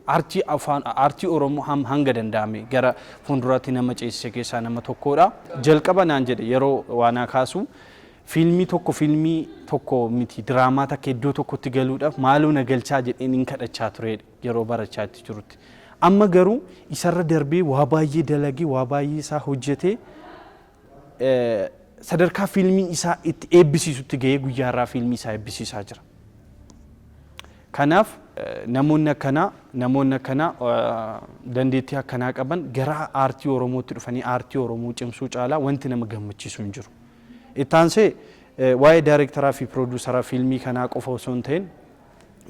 Aartii afaan aartii Oromoo hanga danda'ame gara fuulduraatti nama ceesise keessaa nama tokkodha. Jalqaba naan jedhe yeroo waanaa kaasu fiilmii tokko fiilmii tokko miti diraamaa takka iddoo tokkotti galuudhaaf maaloo na galchaa jedheen hin kadhachaa ture yeroo barachaa itti jirutti. Amma garuu isarra darbee waa baay'ee dalagee waa baay'ee isaa hojjetee sadarkaa fiilmii isaa itti eebbisiisutti gahee guyyaa irraa fiilmii isaa eebbisiisaa jira. Kanaaf namoonni akkanaa namoonni akkanaa dandeettii akkanaa qaban gara aartii Oromootti dhufanii aartii Oromoo cimsuu caalaa wanti nama gammachiisu hin jiru. Itti aansee waa'ee daayirektaraa fi pirooduusaraa fiilmii kanaa qofa osoo hin ta'in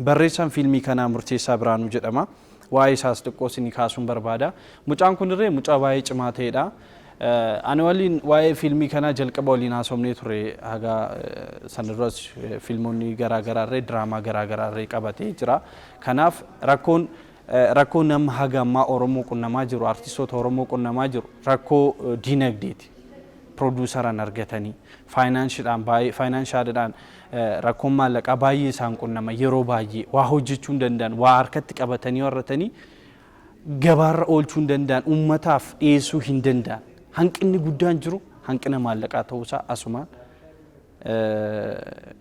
barreessaan fiilmii kanaa Murteessaa Biraanuu jedhama. Waa'ee isaas xiqqoo isinii kaasuun barbaada. Mucaan kunirree mucaa baay'ee cimaa ta'edha. Ani waliin waa'ee fiilmii kanaa jalqaba waliin haasofnee ture, haga sana duras fiilmonni garaa garaarree, diraamaa garaa garaarree qabatee jira. Kanaaf rakkoon rakkoo nama haga ammaa Oromoo qunnamaa jiru, artistoota Oromoo qunnamaa jiru, rakkoo diinagdeeti. Produusaran argatanii faayinaanshiidhaan baay'ee, faayinaanshaadhaan rakkoon maallaqaa baay'ee isaan qunnama. Yeroo baay'ee waa hojjechuu hin danda'an, waa harkatti qabatanii warratanii gabaarra oolchuu hin danda'an, uummataaf dhiyeessuu hin danda'an. Hanqinni guddaan jiru hanqina maallaqaa ta'uusaa asumaan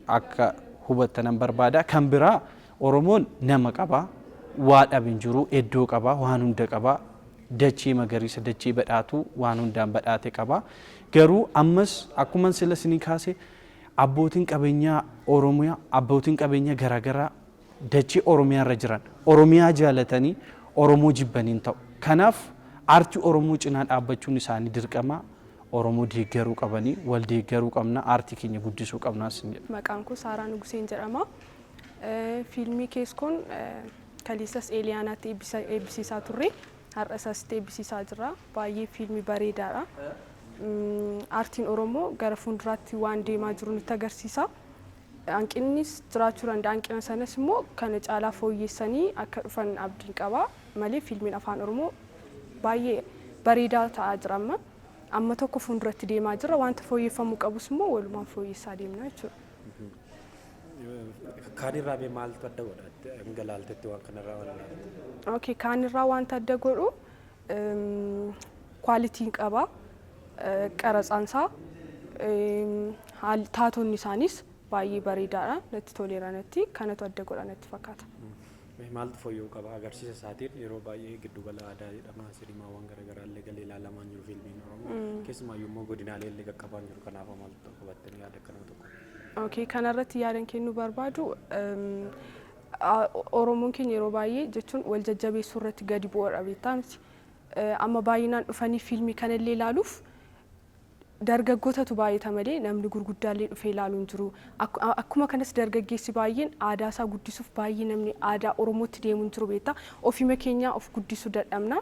akka hubattanan barbaada. Kan biraa, Oromoon nama qabaa, waa dhabe hin jiru, iddoo qabaa, waan hunda qabaa, dachee magariisa, dachee badhaatuu, waan hundaan badhaate qabaa. Garuu ammas akkuma sila isinii kaase, abbootiin qabeenyaa Oromiyaa, abbootiin qabeenyaa garaagaraa dachee Oromiyaa irra jiran Oromiyaa jaalatanii Oromoo jibbanii hin ta'u. Kanaaf aartii Oromoo cinaa dhaabbachuun isaanii dirqama. Oromoo deeggaruu qabanii, wal deeggaruu qabna, aartii keenya guddisuu qabna sin jedha.
Maqaan koo Saaraa Nuguseen jedhama. Fiilmii Keeskoon kaleessas Eeliyaanaatti eebbisiisaa turre. Har'as asitti eebbisiisaa jirra. Baay'ee fiilmii bareedaadha. Aartiin Oromoo gara fuulduraatti waan deemaa jiru nutti agarsiisa. Hanqinnis jiraachuu danda'a. Hanqina sanas immoo kana caalaa fooyyessanii akka dhufan abdiin qaba. Malee fiilmiin afaan Oromoo baay'ee bareedaa ta'aa jira amma. Amma tokko fuulduratti deemaa jira. Wanta fooyyeffamuu qabus immoo walumaan fooyyessaa deemna jechuudha.
Kaanirraa mee maaltu adda godha? Hanga laaltetti waan kanarraa waan ilaalte.
Okay, kaanirraa wanta adda godhu qualityn qaba. Qaratsaan isaa, taatonni isaanis baay'ee bareedaadha. Natti toleera natti. Kanatu adda godha natti fakkaata.
Maaltu fooyya'uu qaba? Agarsiisa isaatiin yeroo baay'ee giddugala aadaa jedhama. Sinimaawwan garaagaraa illee galee ilaalamaa jiru fiilmiin Oromoo. Keessumaayyuu immoo godinaalee illee qaqqabaa jiru. Kanaaf maaltu qabattanii yaada akkanaa tokko?
Okay, kanarratti yaadan kennuu barbaadu, Oromoon keenya yeroo baay'ee jechuun wal jajjabeessuu irratti gadi bu'uudha, beektaa miti. Amma baay'inaan dhufanii fiilmii kanallee ilaaluuf dargaggootatu baay'ata malee namni gurguddaallee dhufee ilaaluu hin jiru. Akkuma kanas dargaggeessi baay'een aadaa isaa guddisuuf baay'ee namni aadaa Oromootti deemu hin jiru, beektaa. Ofima keenyaa of guddisuu dadhabna.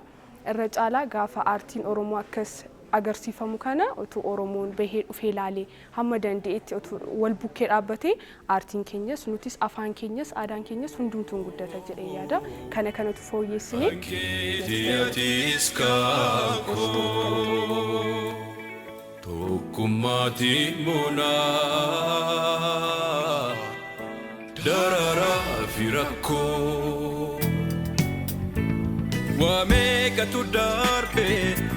Irra caalaa gaafa aartiin Oromoo akkas agarsiifamu kana utuu Oromoon bahee dhufee ilaalee, hamma danda'etti utuu wal bukkee dhaabbatee, aartiin keenyas, nutis, afaan keenyas, aadaan keenyas hundumtuu hin guddata jedhee yaada. Kana kanatu fooyyessinee.
Keetiyatis kaakoo tokkummaatiin moonaa dararaa fi rakkoo. Waa meeqatu darbe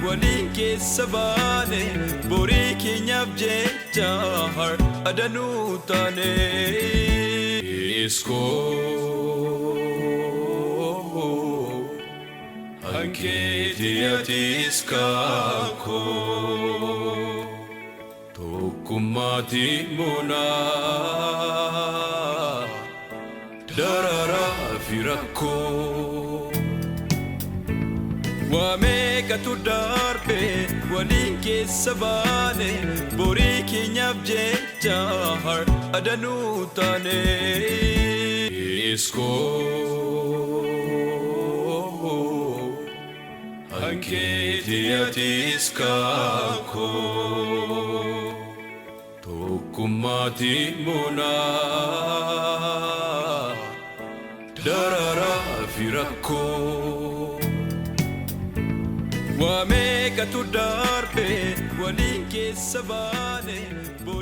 waliin keessa baane, borii keenyaaf jecha har'a danuu taane. Iskoo hankeetiyatis kaakoo tokkummaatiin moonaa dararaa fi rakkoo. Waa meeqatu darbe waliin keessa baane, borii keenyaaf jecha har'a danuu taane. Iskoo hankeetiyatis kaakoo tokkummaatiin moonaa dararaa fi rakkoo. Waa meeqatu darbe waliin keessa baane borii.